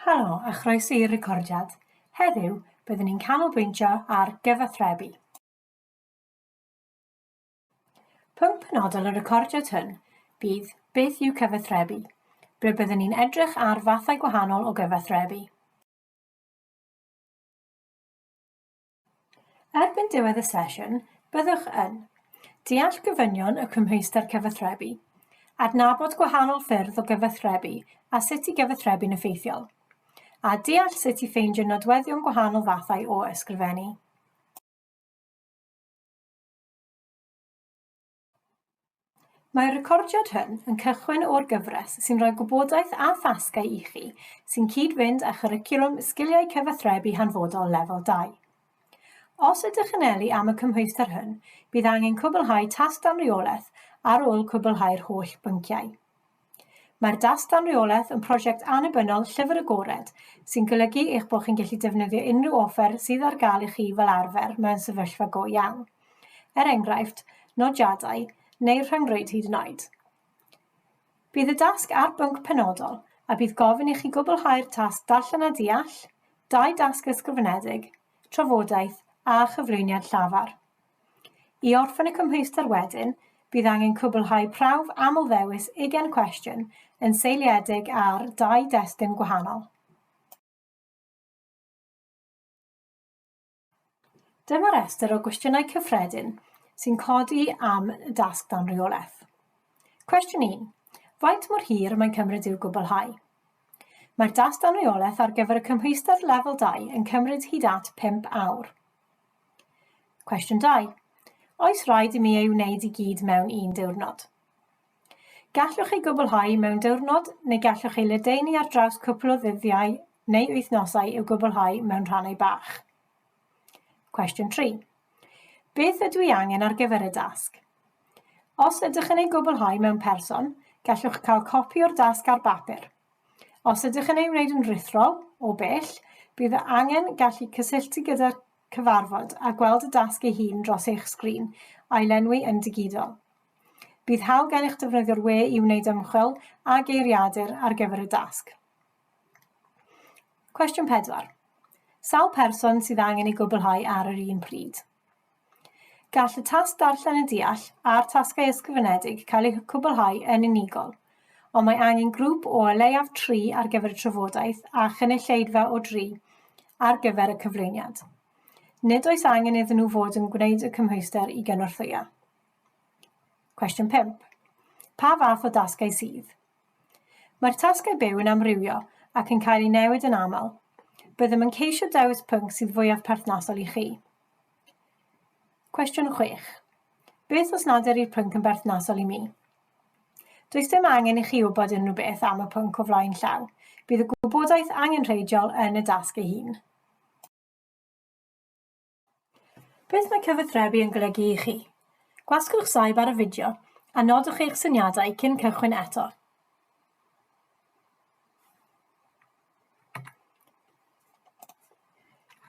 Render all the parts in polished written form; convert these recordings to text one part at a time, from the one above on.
Helo a chroeso i'r recordiad. Heddiw, byddwn ni'n canolbwyntio ar gyfathrebu. Pwnc penodol y recordiad hwn bydd Beth yw cyfathrebu? ble byddwn ni'n edrych ar fathau gwahanol o gyfathrebu. Erbyn diwedd y sesiwn, byddwch yn deall gofynion y cymhwyster cyfathrebu, adnabod gwahanol ffyrdd o gyfathrebu a sut i gyfathrebu'n effeithiol, a deall sut i ffeindio nodweddion gwahanol fathau o ysgrifennu. Mae'r recordiad hwn yn cychwyn o'r gyfres sy'n rhoi gwybodaeth a thasgau i chi sy'n cyd-fynd â chwricwlwm Sgiliau Cyfathrebu Hanfodol Lefel 2. Os ydych yn anelu am y cymhwyster hwn, bydd angen cwblhau tasg dan reolaeth ar ôl cwblhau'r holl bynciau. Mae'r dasg dan reolaeth yn prosiect annibynnol llyfr agored sy'n golygu eich bod chi'n gallu defnyddio unrhyw offer sydd ar gael i chi fel arfer mewn sefyllfa go iawn. Er enghraifft, nodiadau, neu'r rhyngrwyd hyd yn oed. Bydd y dasg ar bwnc penodol a bydd gofyn i chi gwblhau'r tasg darllen a deall, dau dasg ysgrifenedig, trafodaeth a chyflwyniad llafar. I orffen y cymhwyster wedyn, bydd angen cwblhau prawf aml-ddewis ugain cwestiwn yn seiliedig ar dau destun gwahanol. Dyma restr o gwestiynau cyffredin sy'n codi am y dasg dan reolaeth. Cwestiwn 1. Faint mor hir mae'n cymryd i'w gwblhau? Mae'r dasg dan reolaeth ar gyfer y cymhwyster lefel 2 yn cymryd hyd at 5 awr. Cwestiwn 2. Oes rhaid i mi ei wneud i gyd mewn un diwrnod? Gallwch ei gwblhau mewn diwrnod neu gallwch ei ledaenu ar draws cwpl o ddyddiau neu wythnosau i'w gwblhau mewn rhannau bach. Cwestiwn 3. Beth ydw i angen ar gyfer y dasg? Os ydych yn ei gwblhau mewn person, gallwch cael copi o'r dasg ar bapur. Os ydych yn ei wneud yn rhithrol, o bell, bydd angen gallu cysylltu gyda'r cyfarfod a gweld y dasg ei hun dros eich sgrin a'i lenwi yn digidol. Bydd hawl gennych defnyddio'r we i wneud ymchwil a geiriadur ar gyfer y dasg. Cwestiwn 4. Sawl person sydd angen ei gwblhau ar yr un pryd? Gall y tasg darllen a deall a'r tasgau ysgrifenedig cael eu cwblhau yn unigol, ond mae angen grŵp o o leiaf tri ar gyfer y trafodaeth a chynulleidfa o dri ar gyfer y cyflwyniad. Nid oes angen iddyn nhw fod yn gwneud y cymhwyster i gynorthwyo. Cwestiwn 5. Pa fath o dasgau sydd? Mae'r tasgau byw yn amrywio ac yn cael eu newid yn aml. Byddem yn ceisio dewis pwnc sydd fwyaf perthnasol i chi. Cwestiwn 6. Beth os nad ydy'r pwnc yn berthnasol i mi? Does dim angen i chi wybod unrhyw beth am y pwnc o flaen llaw. Bydd y gwybodaeth angenrheidiol yn y dasg ei hun. Beth mae cyfathrebu yn golygu i chi? Gwasgwch saib ar y fideo a nodwch eich syniadau cyn cychwyn eto.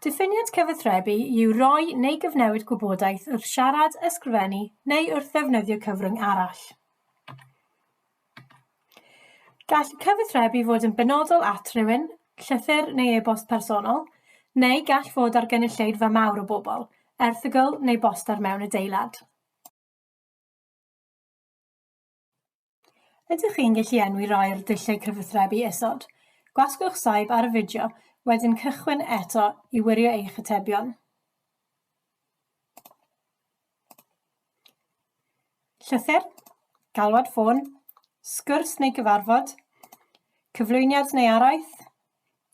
Diffiniad cyfathrebu yw rhoi neu gyfnewid gwybodaeth wrth siarad, ysgrifennu neu wrth ddefnyddio cyfrwng arall. Gall cyfathrebu fod yn benodol at rywun, llythyr neu e-bost personol, neu gall fod ar gynulleidfa mawr o bobl, erthygl neu boster mewn adeilad. Ydych chi'n gallu enwi rai o'r dulliau cyfathrebu isod? Gwasgwch saib ar y fideo, wedyn cychwyn eto i wirio eich atebion. Llythyr, galwad ffôn, sgwrs neu gyfarfod, cyflwyniad neu araith,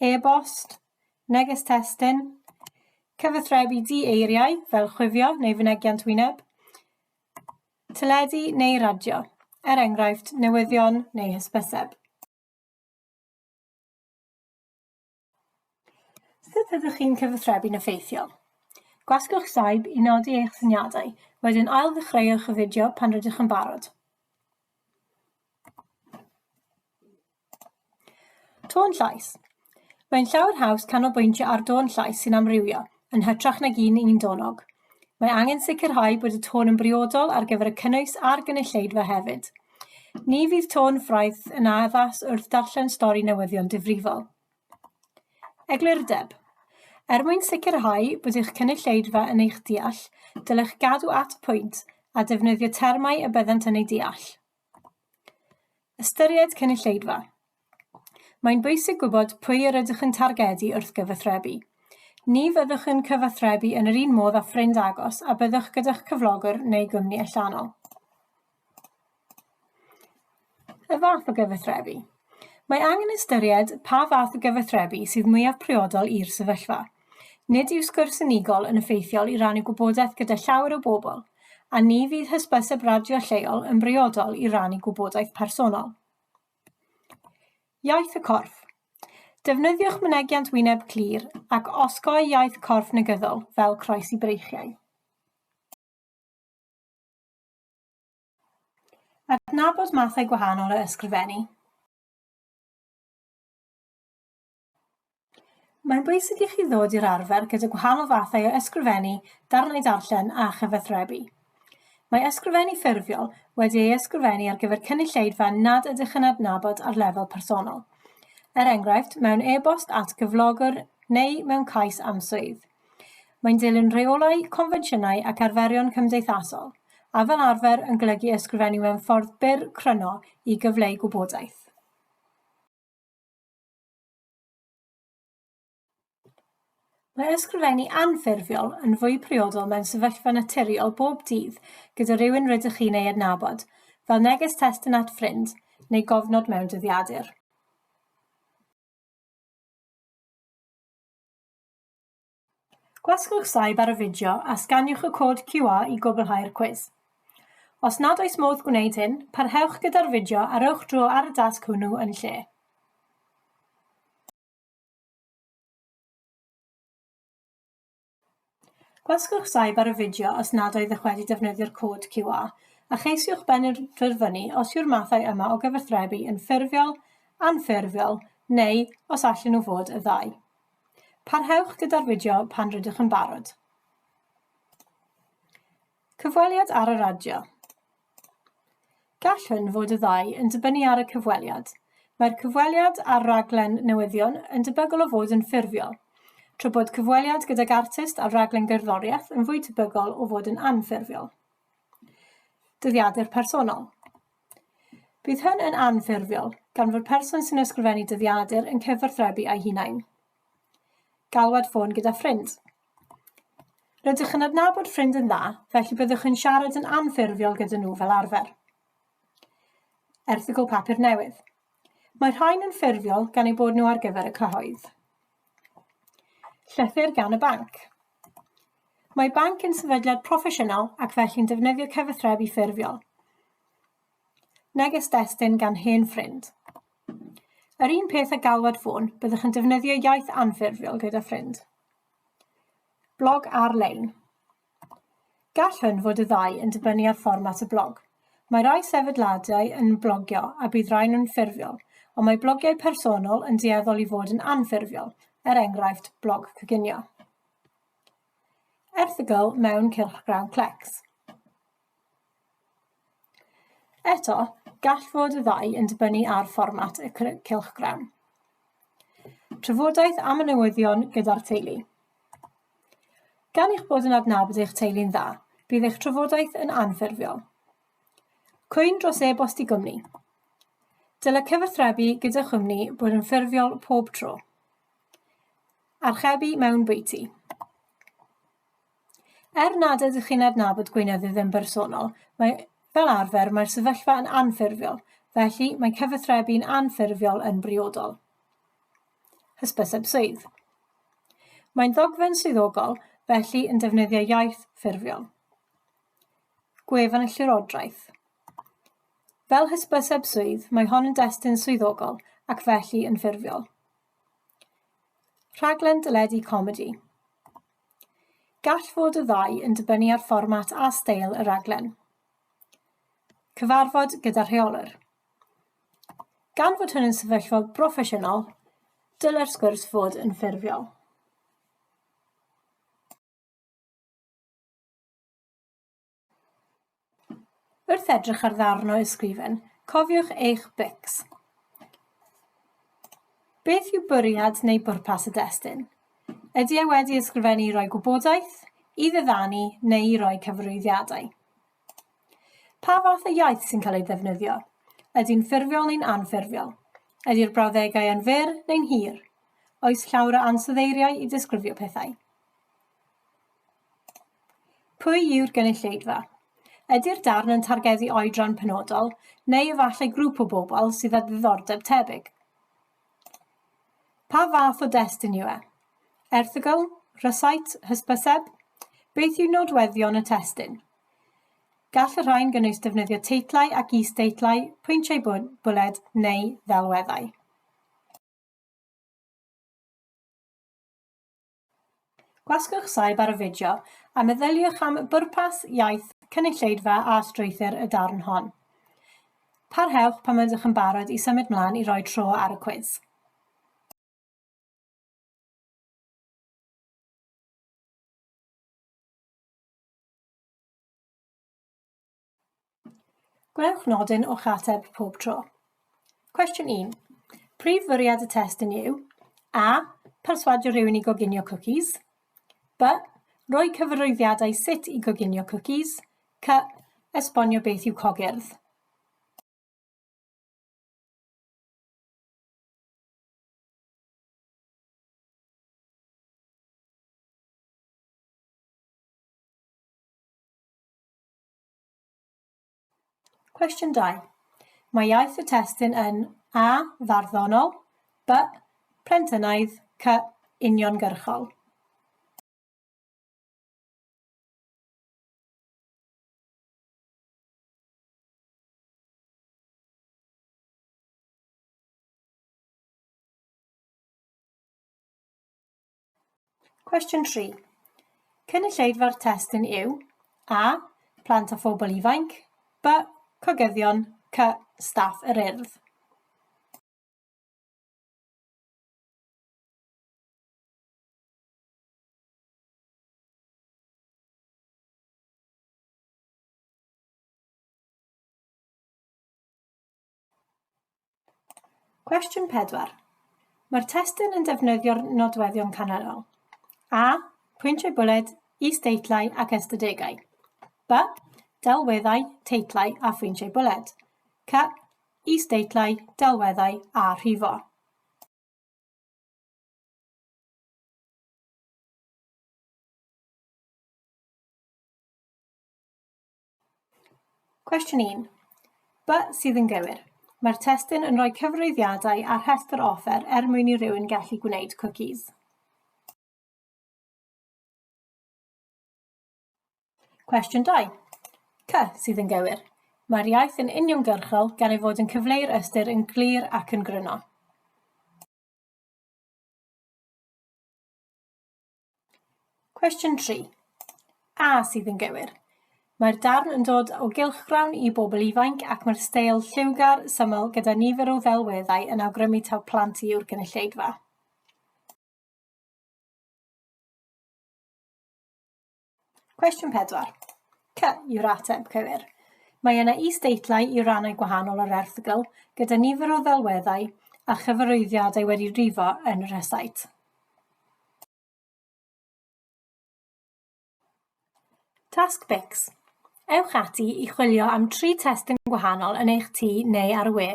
e-bost, neges testun, cyfathrebu di-eiriau fel chwifio neu fynegiant wyneb, teledu neu radio, er enghraifft newyddion neu hysbyseb. Sut ydych chi'n cyfathrebu'n effeithiol? Gwasgwch saib i nodi eich syniadau, wedyn ail-ddechreuwch y fideo pan rydych yn barod. Tôn llais. Mae'n llawer haws canolbwyntio ar dôn llais sy'n amrywio, yn hytrach nag un undonog. Mae angen sicrhau bod y tôn yn briodol ar gyfer y cynnwys a'r gynulleidfa hefyd. Ni fydd tôn ffraeth yn addas wrth darllen stori newyddion difrifol. Eglurdeb. Er mwyn sicrhau bod eich cynulleidfa yn eich deall, dylech gadw at y pwynt a defnyddio termau y byddant yn eu deall. Ystyried cynulleidfa. Mae'n bwysig gwybod pwy yr ydych yn targedu wrth gyfathrebu. Ni fyddwch yn cyfathrebu yn yr un modd â ffrind agos a byddwch gyda'ch cyflogwr neu gwmni allanol. Y fath o gyfathrebu. Mae angen ystyried pa fath o gyfathrebu sydd mwyaf priodol i'r sefyllfa. Nid yw sgwrs unigol yn effeithiol i rannu gwybodaeth gyda llawer o bobl, a ni fydd hysbyseb radio lleol yn briodol i rannu gwybodaeth personol. Iaith y corff. Defnyddiwch mynegiant wyneb clir ac osgoi iaith corff negyddol fel croesi breichiau. Adnabod mathau gwahanol o ysgrifennu. Mae'n bwysig i chi ddod i'r arfer gyda gwahanol fathau o ysgrifennu, darnau darllen a chyfathrebu. Mae ysgrifennu ffurfiol wedi ei ysgrifennu ar gyfer cynulleidfa nad ydych yn adnabod ar lefel personol. Er enghraifft, mewn e-bost at gyflogwr neu mewn cais am swydd. Mae'n dilyn rheolau, confensiynau ac arferion cymdeithasol, a fel arfer yn golygu ysgrifennu mewn ffordd byr, cryno i gyfleu gwybodaeth. Mae ysgrifennu anffurfiol yn fwy priodol mewn sefyllfa naturiol bob dydd gyda rhywun rydych chi'n ei adnabod, fel neges testun at ffrind neu gofnod mewn dyddiadur. Gwasgwch saib ar y fideo a sganiwch y cod QR i gwblhau'r cwis. Os nad oes modd gwneud hyn, parhewch gyda'r fideo a rhowch dro ar y dasg hwnnw yn lle. Gwasgwch saib ar y fideo os nad oeddech wedi defnyddio'r cod QR a cheisiwch benderfynu os yw'r mathau yma o gyfathrebu yn ffurfiol, anffurfiol neu os allan nhw fod y ddau. Parhewch gyda'r fideo pan rydych yn barod. Cyfweliad ar y radio. Gall hwn fod y ddau yn dibynnu ar y cyfweliad. Mae'r cyfweliad ar raglen newyddion yn debygol o fod yn ffurfiol, tra bod cyfweliad gydag artist ar raglen gerddoriaeth yn fwy tebygol o fod yn anffurfiol. Dyddiadur personol. Bydd hwn yn anffurfiol, gan fod person sy'n ysgrifennu dyddiadur yn cyfathrebu â'i hunain. Galwad ffôn gyda ffrind. Rydych yn adnabod ffrind yn dda, felly byddwch yn siarad yn anffurfiol gyda nhw fel arfer. Erthygl papur newydd. Mae rhain yn ffurfiol gan eu bod nhw ar gyfer y cyhoedd. Llythyr gan y banc. Mae banc yn sefydliad proffesiynol ac felly'n defnyddio cyfathrebu ffurfiol. Neges destun gan hen ffrind. Yr un peth â galwad ffôn, byddwch yn defnyddio iaith anffurfiol gyda ffrind. Blog ar-lein. Gall hwn fod y ddau yn dibynnu ar fformat y blog. Mae rhai sefydliadau yn blogio a bydd rhai nhw'n ffurfiol, ond mae blogiau personol yn dueddol i fod yn anffurfiol, er enghraifft blog coginio. Erthygl mewn cylchgrawn Clecs. Eto, gall fod y ddau yn dibynnu ar fformat y cylchgrawn. Trafodaeth am y newyddion gyda'r teulu. Gan eich bod yn adnabod eich teulu'n dda, bydd eich trafodaeth yn anffurfiol. Cwyn dros e-bost i gwmni. Dylai cyfathrebu gyda chwmni bod yn ffurfiol pob tro. Archebu mewn bwyty. Er nad ydych chi'n adnabod gweinyddydd yn bersonol, mae, fel arfer mae'r sefyllfa yn anffurfiol, felly mae cyfathrebu'n anffurfiol yn briodol. Hysbyseb swydd. Mae'n ddogfen swyddogol, felly yn defnyddio iaith ffurfiol. Gwefan y Llywodraeth. Fel hysbyseb swydd, mae hon yn destun swyddogol ac felly yn ffurfiol. Rhaglen deledu comedi. Gall fod y ddau yn dibynnu ar fformat a steil y rhaglen. Cyfarfod gyda rheolwr. Gan fod hwn yn sefyllfa broffesiynol, dylai'r sgwrs fod yn ffurfiol. Wrth edrych ar ddarn o ysgrifen, cofiwch eich bics. Beth yw bwriad neu bwrpas y destun? Ydy e wedi ysgrifennu i roi gwybodaeth, i ddiddanu neu i roi cyfarwyddiadau? Pa fath o iaith sy'n cael ei ddefnyddio? Ydy'n ffurfiol neu'n anffurfiol? Ydy'r brawddegau yn fyr neu'n hir? Oes llawer o ansoddeiriau i ddisgrifio pethau? Pwy yw'r gynulleidfa? Ydy'r darn yn targedu oedran penodol, neu efallai grŵp o bobl sydd â diddordeb tebyg? Pa fath o destun yw e? Erthygl? Rysáit? Hysbyseb? Beth yw nodweddion y testun? Gall y rhain gynnwys defnyddio teitlau ac is-deitlau, pwyntiau bwled neu ddelweddau. Gwasgwch saib ar y fideo a meddyliwch am bwrpas, iaith, cynulleidfa a strwythur y darn hon. Parhewch pan ydych yn barod i symud mlaen i roi tro ar y cwis. Gwnewch nodyn o'ch ateb pob tro. Cwestiwn 1. Prif fwriad y testun yw A. Perswadio rhywun i goginio cwcis. B. Rhoi cyfarwyddiadau sut i goginio cwcis. C. Esbonio beth yw cogyrdd. Cwestiwn 2. Mae iaith y testun yn A. Farddonol B. Plentynaidd C. Uniongyrchol. Cwestiwn 3. Cynulleidfa'r testun yw A. Plant a phobl ifainc B. Cogyddion C. Staff yr Urdd. Cwestiwn 4. Mae'r testun yn defnyddio'r nodweddion canlynol. A. Pwyntiau bwled, is-deitlau ac ystadegau. B. Delweddau, teitlau a phwyntiau bwled. C. Is-deitlau, delweddau a rhifo. Cwestiwn 1. B sydd yn gywir. Mae'r testun yn rhoi cyfrwyddiadau a rhestr offer er mwyn i rywun gallu gwneud cwcis. Cwestiwn 2. C sydd yn gywir. Mae'r iaith yn uniongyrchol gan ei fod yn cyfleu'r ystyr yn glir ac yn gryno. Cwestiwn 3. A sydd yn gywir? Mae'r darn yn dod o gylchgrawn i bobl ifainc ac mae'r steil lliwgar, syml gyda nifer o ddelweddau yn awgrymu taw plant yw'r gynulleidfa. Cwestiwn 4. C yw'r ateb cywir. Mae yna is-deitlau i rannau gwahanol o'r erthygl gyda nifer o ddelweddau a chyfarwyddiadau wedi rifo yn y rhesait. Tasg Bix. Ewch ati i chwilio am tri testun gwahanol yn eich tŷ neu ar y we.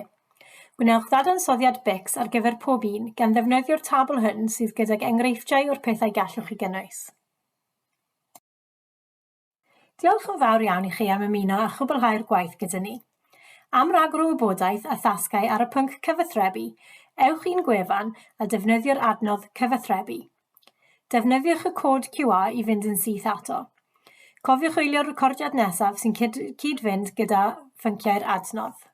Gwnewch ddadansoddiad Bix ar gyfer pob un, gan ddefnyddio'r tabl hwn sydd gydag enghreifftiau o'r pethau gallwch chi gynnwys. Diolch yn fawr iawn i chi am ymuno a chwblhau'r gwaith gyda ni. Am ragor o wybodaeth a thasgau ar y pwnc cyfathrebu, ewch i'n gwefan a defnyddio'r adnodd Cyfathrebu. Defnyddiwch y cod QR i fynd yn syth ato. Cofiwch wylio'r recordiad nesaf sy'n cyd-fynd gyda phynciau'r adnodd.